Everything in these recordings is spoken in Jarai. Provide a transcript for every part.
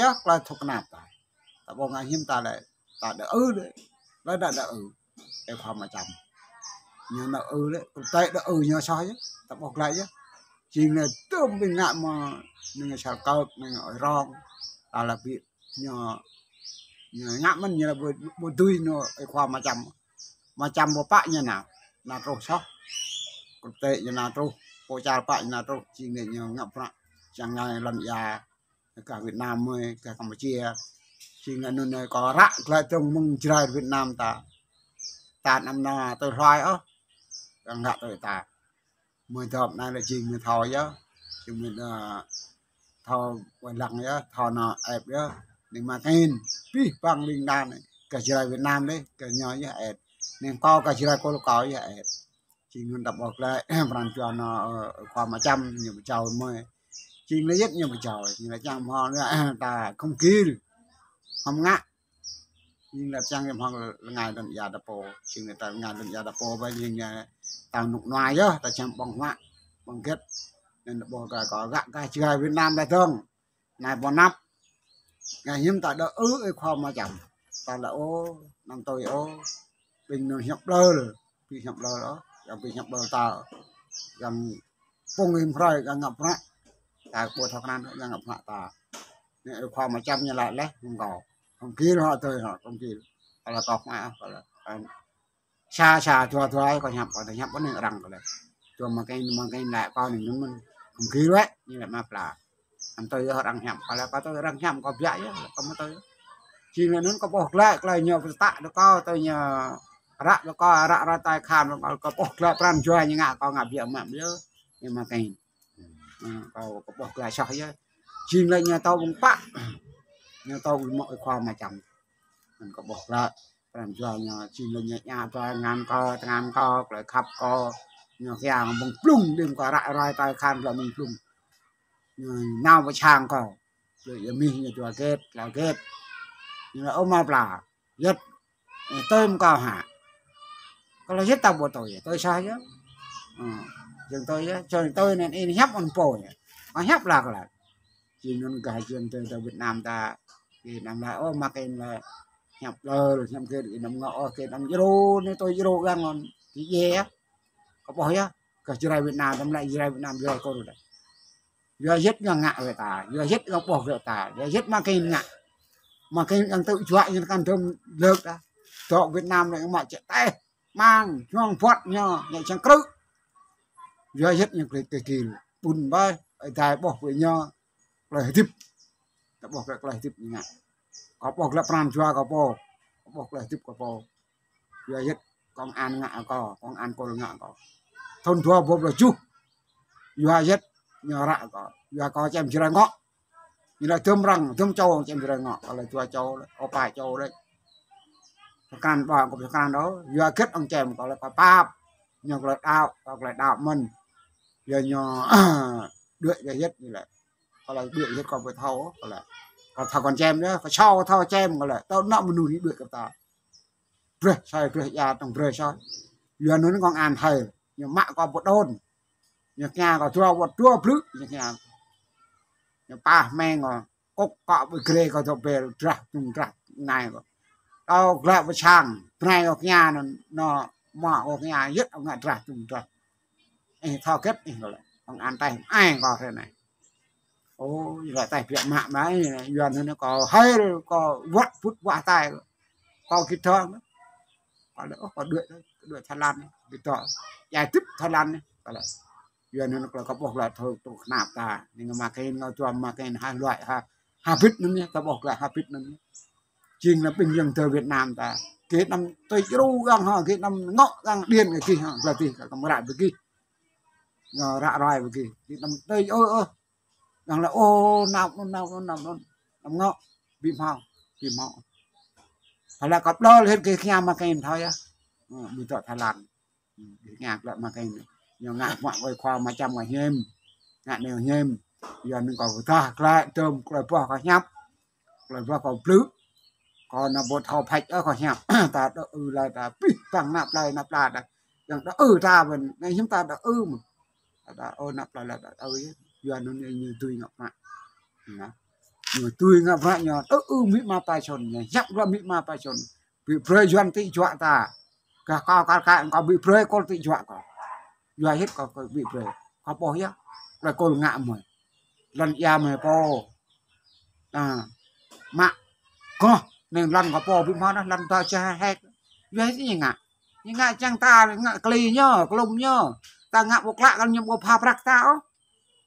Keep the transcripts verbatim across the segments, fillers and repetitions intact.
Yơh, klai thuk kơnap ta. Ta ƀuh ngă hiam ta lĕ, ta đơ ư lĕ. Lĕ đơ đơ ư. Ê khua mă čăm. Ñu đơ ư lĕ, kơtai đơ ư ñu soh yơh. Ta ƀuh glăi yơh. Jing lĕ tơm ƀing ngă mă, nưng sal kơk, nưng ơi rong. Ta lĕ ƀiă ñu, ñu ngă mơ̆n ñu lĕ ƀu, ƀu dưi ñu ê khua mă čăm. Mă čăm ƀu pă ñu nao. Nao truh soh. Kơtai ñu nao truh. Pô čar pă ñu nao truh. Jing lĕ ñu ngă prăk. Čang ngai lŏn ia. Gah Việt Nam mơi, gah Campuchia. Jing anŭn anai kâo ră glăi dơ̆ng mơ̆ng Jrai Việt Nam ta. Ta anăm nao tui hluai ôh. Gah ngă tui ta. Mơi dŏp anai lĕ jing mơi thâo yơh. Jing mơi, ơ, thâo wai lăng yơh, thâo nao ĕp yơh. Ning mă kơnĭn, pih păng ling đan. Gah Jrai Việt Nam lĕ, gah ñu yơh ĕp. Ning kâo gah Jrai kâo lĕ kâo yơh ĕp. Jing anŭn ta ƀuh glăi, pran jua nao, ơ, khua mă čăm, ñu pơjao mơi. Jing lĕ yơh ñu pơjao, jing lĕ čang mơ̆ nao, ta khŏm gir, khŏm ngă. Jing lĕ čang mơ̆ lĕ ngai lŏn ia ta pô, jing lĕ ta ngai lŏn ia ta pô, ƀơi jing lĕ ta nuk nua yơh, ta čang ƀơ̆ng huă, ƀơ̆ng gĕt. Anŭn ta ƀuh glăi kâo gah, gah Jrai Việt Nam ta dơ̆ng. Anai ƀu năp. Ngă hiam ta đơ ư ê khua mă čăm. Ta lĕ ôh, anăm tui ôh. Ƀing anŭn hiăp ƀlơr. Ƀing hiăp ƀlơr ôh. Yang ƀing hiăp ƀlơr ta. Yang pung im hrơi, yang ngă prăk. Ta ƀu thâo krăn, yang ngă prăk ta. Anai ê khua mă čăm ñu laĭ laih, hăng kâo. Hăng gir hŏ tui hŏ, hăng gir. Kâo lĕ kâo mă, kâo lĕ. Sa, sa, dua, dua, kâo hiăp, kâo hiăp, kâo nao arăng kâo lĕ. Dua mă kơnĭn, mă kơnĭn lĕ kâo ning anŭn mơ̆n. Khŏm gir wĕ, ñu lĕ mă pla. Anăm tui yơh arăng hiăp, kâo lĕ kâo tui arăng hiăp, kâo biă yơh, kâo mă tui. Jing lĕ anŭn kâo ƀuh glăi, glăi ñu pơtă đơ kâo, tui ñu ră đơ kâo, ră rơtai khan đơ kâo, kâo ƀuh glăi pran jua ñu ngă, kâo ngă biă mă biă. Ñu mă kơnĭn. Ơ, kâo, kâo ƀuh glăi soh yơh. Jing lĕ ñu tâo ƀơ̆ng pă. Ñu tâo ƀơ̆ng mă ê khua mă čăm. Anŭn kâo ƀuh glăi. Pran jua ñu, jing lĕ ñu ñă tơngan kâo, tơngan kâo, tơlơi khăp kâo. Ñu kiăng ƀơ̆ng blung đĭm kâo ră rơtai khan tơlơi ƀơ̆ng blung. Ñu nao pơ sang kâo. Tơlơi ia mih ñu dua gĕt, klâo gĕt. Ñu laĭ ôh mă pla. Yơh. Ơ, tui mơ̆ng kâo hă. Kâo laĭ yơh ta ƀu tui, tui soh yơh. Ơ, jing tui yơh, jing tui anŭn ih hiăp anŭn pô yơh. Kâo hiăp laih kâo laĭ. Jing anŭn gah jing tui ta Việt Nam ta. Kơ anăm laĭ ôh mă kơnĭn lĕ hiăp ƀlơr, hiăp gĕt, kơ anăm ngă ôh, kơ anăm djru, anai tui djru gah ngŏn. Kơ djai yơh. Kâo ƀuh yơh, gah Jrai Việt Nam, tơm lĕ Jrai Việt Nam, Jrai kâo đôč. Yua yơh ñu ngă kơ ta, yua yơh ñu ƀuh kơ ta, yua yơh mă kơnĭn ngă. Mă kơnĭn yang tŭ juă ñu kăn tơm lơ̆k ta. Dŏ Việt Nam lĕ mă čĕ teh, mang, čuang buăt ñu, ñu čang krư̆. Yua yơh ñu klĕ teh gil, ƀun ƀai, ơi adai ƀuh kơ ñu, tơlơi hơdip. Ta ƀuh kơ tơlơi hơdip ñu ngă. Kâo ƀuh glăi pran jua kâo pô, kâo ƀuh tơlơi hơdip kâo pô. Yua yơh công an ngă kâo, công an Kôl ngă kâo. Thŭn dua rơbâo pluh tơjuh. Yua yơh ñu ră kâo. Yua kâo čem Jrai ngŏ. Ñu laĭ dơ̆m arăng, dơ̆m čô čem Jrai ngŏ. Kâo laĭ dua čô lĕ, ơ pă čô lĕ. Pơkăn ƀă kâo pơkăn đôč. Yua gĕt ŏng čem kâo lĕ kâo pap. Ñu kâo laĭ đaŏ, kâo laĭ đaŏ mơ̆n. Yua ñu đuaĭ yua yơh ñu lĕ. Kâo laĭ đuaĭ yơh kâo ƀu thâo, kâo laĭ. Kâo thâo kơ čem yơh, kâo thâo, kâo thâo čem kâo laĭ. Tơl anŏ mơnuih ñu đuaĭ kơ ta. Brơi soi, brơi ia tŏng brơi soi. Yua anŭn công an hai. Ñu mă kâo pơđôn. Ñu kiăng kâo dua wơ̆t dua blư̆, ñu kiăng. Ñu pah meng kâo. Kŏk kŏ ƀơi grê kâo dŏ bel drah, tum drah, nai kâo. Kâo glăi pơ sang, bơnai kâo kiăng anŭn, ñu mă kâo kiăng, yơh kâo ngă drah, tum drah. Ih thâo gĕt, ih kâo laĭ. Công an teh, ai kâo ră anai. Ơ, yua teh biă mă mă, yua anŭn kâo hai, kâo wơ̆t bŭt wah tai. Kâo kơ tơ̆ng. Kâo laĭ, ôh, kâo đuaĭ, đuaĭ Thái Lan anai. Kơ tơ̆ng. Ia tŭ Thái Lan anai. Kâo laĭ. Yua anŭn kâo, kâo ƀuh glăi thâo tŭ kơnap ta. Ning mă kơnĭn ngă dua mă kơnĭn ha luai ha. Habit anŭn yơh, kâo ƀuh glăi habit anŭn yơh. Jing lĕ ƀing yang tơ Việt Nam ta. Kơ anăm tui djru gah hŏ, kơ anăm ngŏ gah điện kơ gih hŏ, glăi tih kâo kăm ră ƀơi gih. Ngă ră ruai ƀơi gih. Kơ anăm tui ôh, ôh. Gah laĭ, ôh, nao anŭn, nao anŭn, nao anŭn. Anăm ngŏ, ƀu hmâo, ƀu hmâo. Hlơi kâo ƀlŏr hĭ kơ kiăng mă kơnĭn thâo yơh. Ơ, ƀu dŏ Thái Lan. Ơ, kiăng glăi mă kơnĭn. Ñu ngă mă kơ khua mă čăm kâo hiam. Ngă anai hiam. Yua anŭn kâo pơdah glăi dơ̆m, glăi boh kâo hiăp. Glăi boh kâo blư̆. Kâo anăm ƀu thâo phač ôh kâo hiăp. Ta đơ ư laĭ ta pih păng ană plơi ană pla ta. Yang đơ ư ta ƀơ̆n, ngă hiam ta đơ ư mơ̆n. Ta đơ ư ană plơi laĭ đơ ư yơh. Yua anŭn ñu dưi ngă mă. Nah. Ñu tui ngă bruă ñu, ơ, ơ, mĭ ma pa čun, ñu hiăp bruă mĭ ma pa čun. Ƀu brơi Yuan tĭ juă ta. Gah kâo kar kaĭ kâo ƀu brơi kôl tĭ juă kâo. Yua hĭt kâo, kâo ƀu brơi. Kâo pô yơh. Brơi kôl ngă mơi. Lăn ia mơi pô. À, mă. Kâo, neng lăn kâo pô ƀu hmâo dah, lăn ta čah hek. Yua hĭt ñu ngă. Ñu ngă čang ta ngă klei ñu, klum ñu. Ta ngă ƀu klă kơ ñu ƀu pha prăk ta ôh.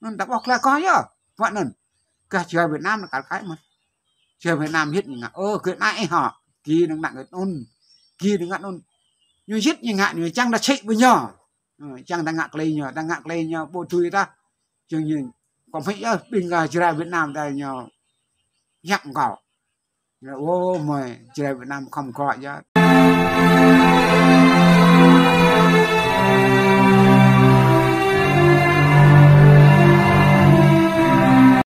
Anŭn ta ƀuh klă kâo yơh. Bruă anŭn. Gah Jrai Việt Nam kar kaĭ mơ̆n. Jrai Việt Nam hĭt ñu ngă. Ơ, gơ̆ anai ih hŏ. Gih neng ngă gơ̆ anŭn. Gih neng ngă anŭn. Ñu hĭt ñu ngă ñu čang ta čĭ ƀu ñu. Ơ, čang ta ngă klei ñu, ta ngă klei ñu ƀu tui ta. Čang ñu kâo hmư̆ yơh ƀing gah Jrai Việt Nam ta ñu hiăp kâo. Ñu, ơ, mơi Jrai Việt Nam khŏm gŏ yơh.